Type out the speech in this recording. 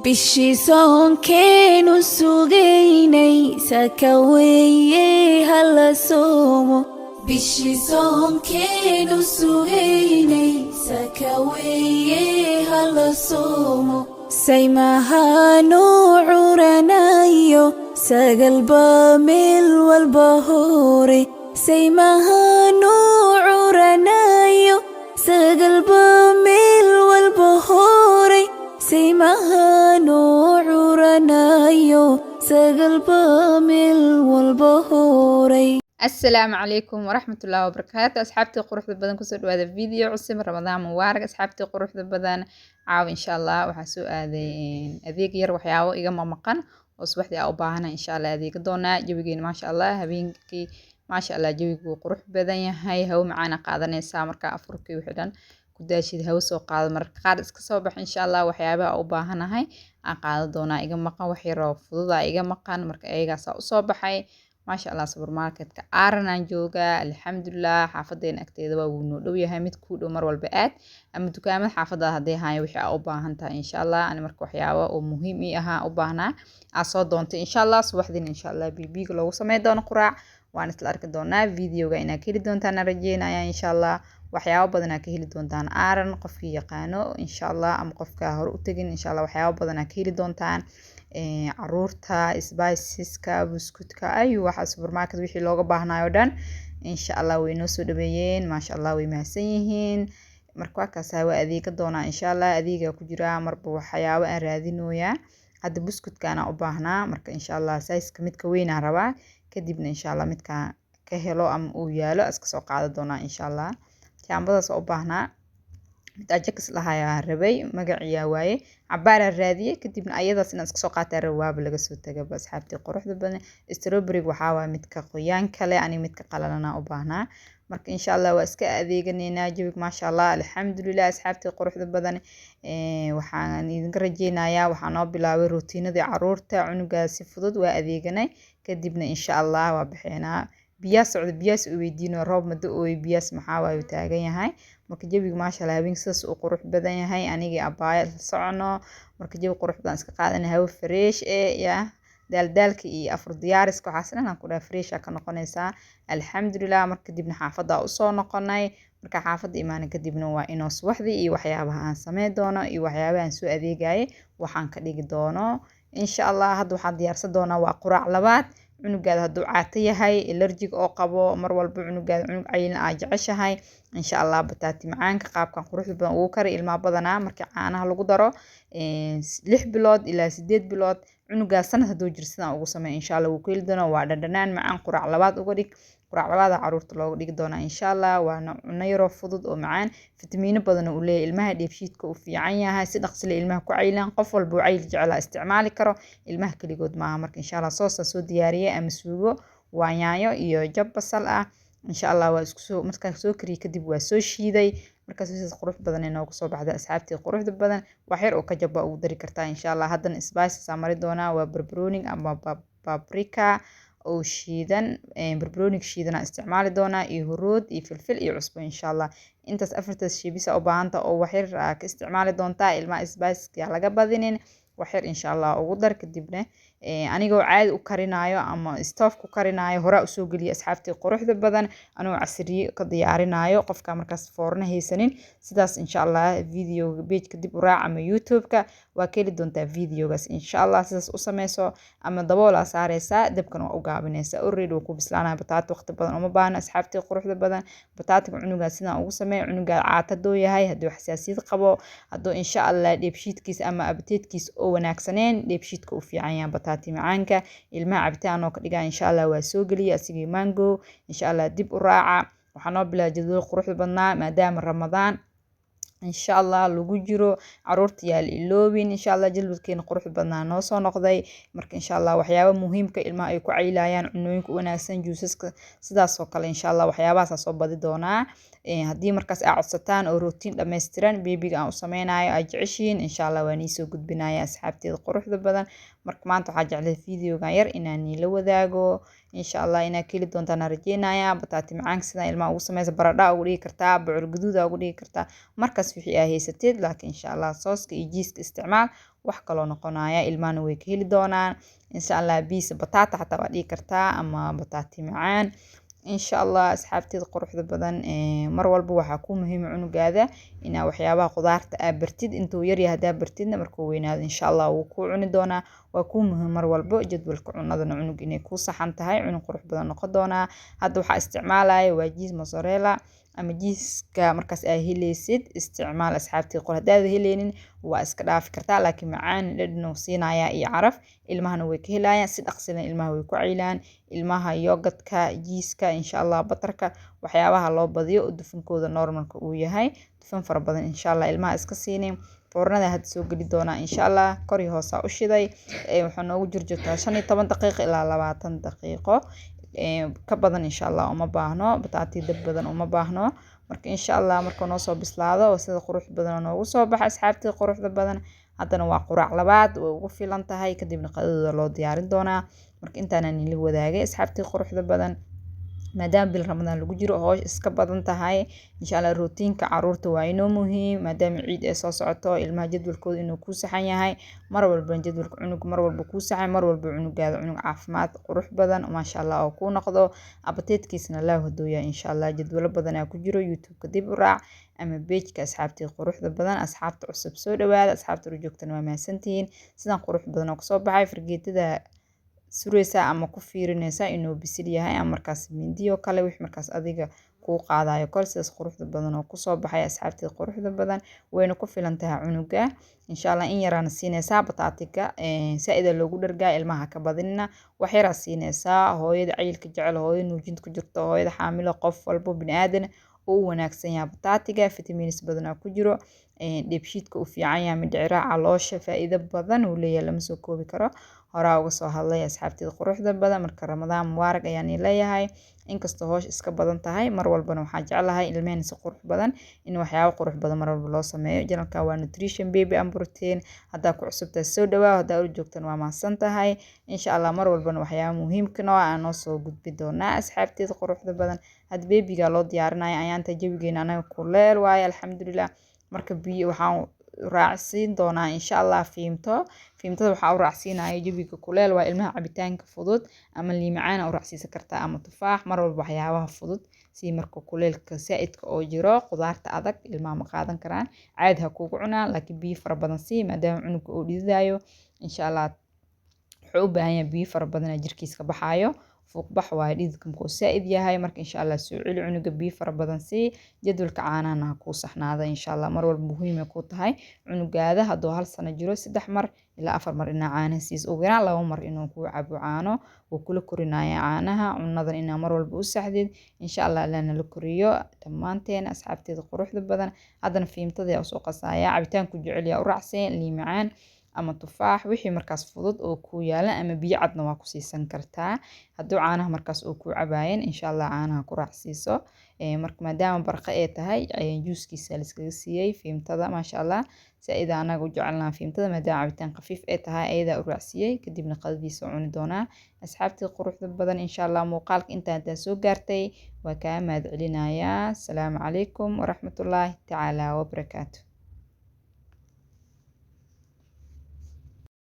Bishii soonkeenu sugaynay saka weeye, hala soomo. Bishii soonkeenu sugaynay saka weeye, hala soomo. Saymahaanu curanayo sagalba meel walba hore, saymahaanu curanayo sagalba meel walba horay, saymahaanu curanayo sagalba meel walba horay. Asalaamu calaykum waraxmatullaahi wabarakaatu. Asxaabtii quruxda badan, kusoo dhawaada video cusub. Ramadaan mubaarak, asxaabtii quruxda badan. Caawa insha Allah waxaa soo aaday adeeg yar, waxyaabo iga mamaqan oo subaxdii aa u baahana insha Allah adeega doonaa. Jawigeena maasha Allah, habeenkii maasha Allah jawigu wuu qurux badan yahay. Hawo macaana qaadanaysaa markaa afurkii wixii dhan ku daashid, hawo soo qaado, mararka qaar iska soo bax. Insha Allah waxyaabaha u baahanahay aan qaadan doonaa iga maqan, wax yaroo fududa iga maqan, marka ayagaasaa usoo baxay. Maasha Allah, supermarketka Aaran aan joogaa, alxamdulilah. Xaafadeena agteeda waa, wuu noo dhow yahay. Mid kuu dhow mar walba aad ama dukaamada xaafadda hadday haayaan wixii aa u baahan tahay insha Allah. Ani marka waxyaabo oo muhiim ii ahaa u baahnaa aa soo doontay. Insha Allah subaxdiina insha Allah bibiga loogu sameyn doono quraac, waan isla arki doonaa. Videoga inaad ka heli doontaan aan rajeynaya. Insha Allah waxyaabo badan aa ka heli doontaan Aaran, qofkii yaqaano insha Allah ama qofka hore u tegin. Insha Allah waxyaabo badan aa ka heli doontaan, caruurta, spiceska, buskutka, ayu waxa supermarket wixii looga baahnayo dhan insha Allah way noo soo dhaweeyeen. Maasha Allah, way mahadsan yihiin. Marka waa kaas, waa adeega doonaa insha Allah. Adeega ku jira marba waxyaabo aan raadinooyaa. Hadda buskutkaana u baahnaa, marka insha Allah sizeka midka weynaan rabaa. Kadibna insha Allah midka ka helo ama uu yaalo iska soo qaada doonaa insha Allah. Jaambadaas waa u baahnaa, mid Ajax lahayaa rabay, magaciyaa waaye, cabaaraa raadiyey. Kadibna ayadaas inaan iska soo qaataa rabay, waaba laga soo tagaba. Asxaabtii quruxda badan, strawberry waxaa waaye midka qoyaan kale, aniga midka qalalana u baahnaa. Marka insha Allah waa iska adeeganaynaa. Jawiga maasha Allah, alxamdulilah. Asxaabtii quruxda badan, waxaan idinka rajeynayaa waxaa noo bilaabay rutiinadii caruurta. Cunugaas si fudud waa adeeganay, kadibna insha Allah waa baxeenaa. Biyaa socda, biyaas u weydiino, roob ma da'ooyo, biyaas maxaa waaye uu taagan yahay. Marka jawiga maasha Allah, habeenka sidaas uu qurux badan yahay. Anigii abaayo isla socono, marka jawi qurux badan iska qaadanay, hawo fresh eh yaa daaldaalka iyo afur diyaariska waxaas dhan aan ku dhahay fresh aa ka noqonaysaa, alxamdulilah. Marka kadibna xaafadda usoo noqonay. Marka xaafadda imaanay kadibna waa inoo subaxdii iyo waxyaabaha aan sameyn doono iyo waxyaabaha aan soo adeegayay waxaan ka dhigi doono insha Allah. Hadda waxaan diyaarsan doonaa waa quraac labaad. Cunugaada hadduu caato yahay, allergic oo qabo, mar walba cunugaada cunug cayilin aa jeceshahay, insha Allah bataati macaanka qaabkan quruxda badan ugu kari. Ilmaha badanaa markii caanaha lagu daro 6 bilood ilaa 8 bilood, cunugaas sanad hadduu jiro, sidaan ugu samey insha Allah wuu ku heli doonaa. Waa dhadhanaan macaan. Quraac labaad uga dhig, quraac labaad caruurta looga dhigi doonaa insha Allah. Waana cunno yaroo fudud oo macaan, fitamiino badan uu leeyahay, ilmaha dheefshiidka uu fiican yahay, si dhaqsi leh ilmaha ku caylaan. Qof walba uu cayil jeclaa isticmaali karo, ilmaha keligood maaha. Marka insha Allah soosaa soo diyaariyay ama suugo, waa yaanyo iyo jab basal ah insha Allah. Waa isku soo markaan soo kariyay kadib waa soo shiiday. Markaas sidaas qurux badan ay noogu soo baxday. Asxaabtii quruxda badan, wax yar oo kajab baa ugu dari kartaa insha Allah. Haddana spices aa mari doonaa, waa barbarooni ama paprika oo shiidan, barbarooniga shiidan aan isticmaali doonaa, iyo huruud iyo filfil iyo cusbo insha Allah. Intaas afartaas shay bisa u baahanta oo wax yar aa ka isticmaali doontaa. Ilmaha spice laga badinin, wax yar insha Allah ugu dar. Kadibna anigoo caadi u karinaayo ama stove ku karinaayo horaa usoo geliya. Asxaabtii quruxda badan, anigoo casriye ka diyaarinaayo, qofka markaas foorno haysanin sidaas insha Allah videoga page-ka dib u raac ama YouTube-ka waa ka heli doontaa videogaas insha Allah. Sidaas u sameyso ama daboolaa saareysaa, dabkan waa u gaabinaysaa, already wuu ku bislaanaya. Bataati waqti badan uma baahna. Asxaabtii quruxda badan, bataatiga cunugaa sidaan ugu sameeyo. Cunugaa caata hadduu yahay, hadduu xasaasiyad qabo, hadduu insha Allah dheefshiidkiisa ama appetite-kiisa oo wanaagsaneen, dheefshiidka u fiican yahay bataati macaanka. Ilmaha cabitaan oo ka dhigaa insha Allah. Waa soo geliya asigii mango insha Allah. Dib u raaca. Waxaa noo bilaabay jadwal quruxda badnaa maadaama Ramadaan insha Allah lagu jiro, caruurta yaa la iloobin. Insha Allah jadwalkeena quruxda badnaa noo soo noqday. Marka insha Allah waxyaabo muhiimka ilmaha ay ku cayilayaan, cunooyinka wanaagsan, juusaska, sidaas oo kale insha Allah waxyaabahaas soo badi doonaa. Haddii markaas aa codsataan oo routine dhammaystiran babyga aan u sameynayo ay jeceshihiin, insha Allah waa nii soo gudbinaya, asxaabteeda quruxda badan. Marka maanta waxaa jeclay videogan yar inaan niila wadaago. Insha Allah inaad ka heli doontaan aan rajeynaya. Bataati macaanka sidaan ilmaha ugu sameysa, baradha ugu dhigi kartaa, bocor gaduud ugu dhigi kartaa, markaas wixii aa haysateed. Laakiin insha Allah sooska iyo jiiska isticmaal. Wax kaloo noqonaya, ilmahana way ka heli doonaan insha Allah. Biisa batata xataa waa dhigi kartaa ama bataati macaan insha Allah. Asxaabteeda quruxda badan, mar walba waxaa ku muhiim cunugaada inaa waxyaabaha qudaarta aa bartid intuu yaryahay. Haddaa bartidna, markuu weynaado insha Allah wuu kuu cuni doonaa. Waa kuu muhiim mar walbo jadwalka cunadana cunug inay kuu saxan tahay, cunug qurux badan noqon doonaa. Hadda waxaa isticmaalaya waa cheese mozzarella ama cheese-ka markaas aa heleysid isticmaal, asxaabtii qor. Haddaad heleynin waa iska dhaafi kartaa, laakiin macaan dhadhan uu siinayaa iyo caraf, ilmahana way ka helayaan si dhaqsina, ilmaha way ku caylaan. Ilmaha yogurt-ka, cheese-ka insha Allah, butter-ka, waxyaabaha loo badiyo oo dufankooda normalka uu yahay, dufan fara badan insha Allah ilmaha iska siinin. Foornada hadda soo geli doonaa insha Allah. Kor iyo hoosaa u shiday. Waxaa noogu jirjirtaa 15 daqiiqo ilaa 20 daqiiqo, ka badan insha Allah uma baahno. Bataati dab badan uma baahno. Marka insha Allah markuu noo soo bislaado oo sida qurux badan noogu soo baxa, asxaabtii quruxda badan, haddana waa quraac labaad, way ugu filan tahay. Kadibna qadadooda loo diyaarin doonaa. Marka intaanaan ila wadaagay, asxaabtii quruxda badan, maadaama bil Ramadaan lagu jiro, hoosh iska badan tahay, insha Allah routine-ka caruurta waa inoo muhiim. Maadaama ciid ay soo socoto, ilmaha jadwalkooda inuu kuu saxan yahay mar walba, jadwalka cunug mar walba kuu saxan, mar walba cunugaada cunug caafimaad qurux badan maasha Allah oo kuu noqdo, appetite-kiisana laa hadooya insha Allah. Jadwalo badan aa ku jiro YouTube-ka, dib u raac ama page-ka, asxaabtii quruxda badan. Asxaabta cusub soo dhawaada, asxaabta joogtana waa mahadsantihiin. Sidan qurux badan oo kasoo baxay, fargeetada sureysaa ama ku fiirinaysaa inuu bisil yahay, ama markaas mindiyo kale wix markaas adiga kuu qaadayo kol. Sidaas quruxda badan oo kusoo baxay, asxaabtii quruxda badan, wayna ku filan tahay cunuga insha Allah. In yaraana siinaysaa bataatiga, saa-ida loogu dhargaa, ilmaha ka badinina, wax yaraa siinaysaa. Hooyada cayilka jecel, hooyada nuujinta ku jirto, hooyada xaamilo, qof walbo bini aadan uu u wanaagsan yahay bataatiga. Vitamins badan aa ku jiro, dheefshiidka u fiican yahay, mindhiciraha, caloosha, faa'iido badan uu leeyahay, lama soo koobi karo. Horaa uga soo hadlay, asxaabteeda quruxda badan. Marka Ramadaan mubaarak ayaan leeyahay. Inkastoo hoosh iska badan tahay, mar walbana waxaan jeclahay ilmahena si qurux badan in waxyaabo qurux badan mar walba loo sameeyo. Channel-ka waa Nutrition Baby and Protein. Haddaa ku cusubtahay soo dhawaa, haddaa u joogtan waa mahadsan tahay. Insha Allah mar walbana waxyaabo muhiimka noo ah aan noo soo gudbi doonaa, asxaabteeda quruxda badan. Hadda baby-ga loo diyaarinaya ayaanta, jawigeena anaga kuleel waaye alxamdulilah. Marka biyo waxaan raacsiin doonaa insha Allah fiimto. Fiimtada waxaa u raacsiinaya jawiga kuleel waa ilmaha cabitaanka fudud, ama liin macaan u raacsiisan kartaa ama tufaax. Mar walba waxyaabaha fudud si marka kuleelka saa'idka oo jiro. Qudaarta adag ilmaha ma qaadan karaan, caadi ha kugu cunaan, laakiin biyo fara badan sii, maadaama cunuga uu dhididayo. Insha Allah wuxuu u baahan yahay biyo fara badan jirkiisa ka baxaayo, fuuqbax waaye dhididka markuu saa'id yahay. Marka insha Allah soo celi cunuga, biyo fara badan sii, jadwalka caanahana ha kuu saxnaada insha Allah. Mar walba muhiim ay kuu tahay cunugaada hadduu 1 sano jiro 3 mar ilaa 4 mar inaa caanaha siiso, ugu yaraan 2 mar inuu kuu cabo caano, wuu kula korinaya caanaha. Cunadan inaa mar walba u saxdid insha Allah. Allah nala koriyo dhammaanteen, asxaabteeda quruxda badan. Haddana fiimtadii aa usoo qasaya, cabitaanku jecel yahay u raacseen, liin macaan ama tufaax, wixii markaas fudud oo kuu yaala, ama biyo cadna waa ku siisan kartaa hadduu caanaha markaas uu kuu cabaayeen. Insha Allah caanaha ku raacsiiso. Marka maadaama barqa ay tahay, juuskiisa la iskaga siiyey fiimtada maasha Allah. Saa-ida anaga u jecelnaha fiimtada, maadaama cabitaan khafiif ay tahay, ayadaa u raacsiiyey. Kadibna qadadiisa u cuni doonaa, asxaabtii quruxda badan. Insha Allah muuqaalka intaa haddaa soo gaartay waa kaa mahad celinayaa. Asalaamu calaykum waraxmatullaahi tacaala wabarakaatu.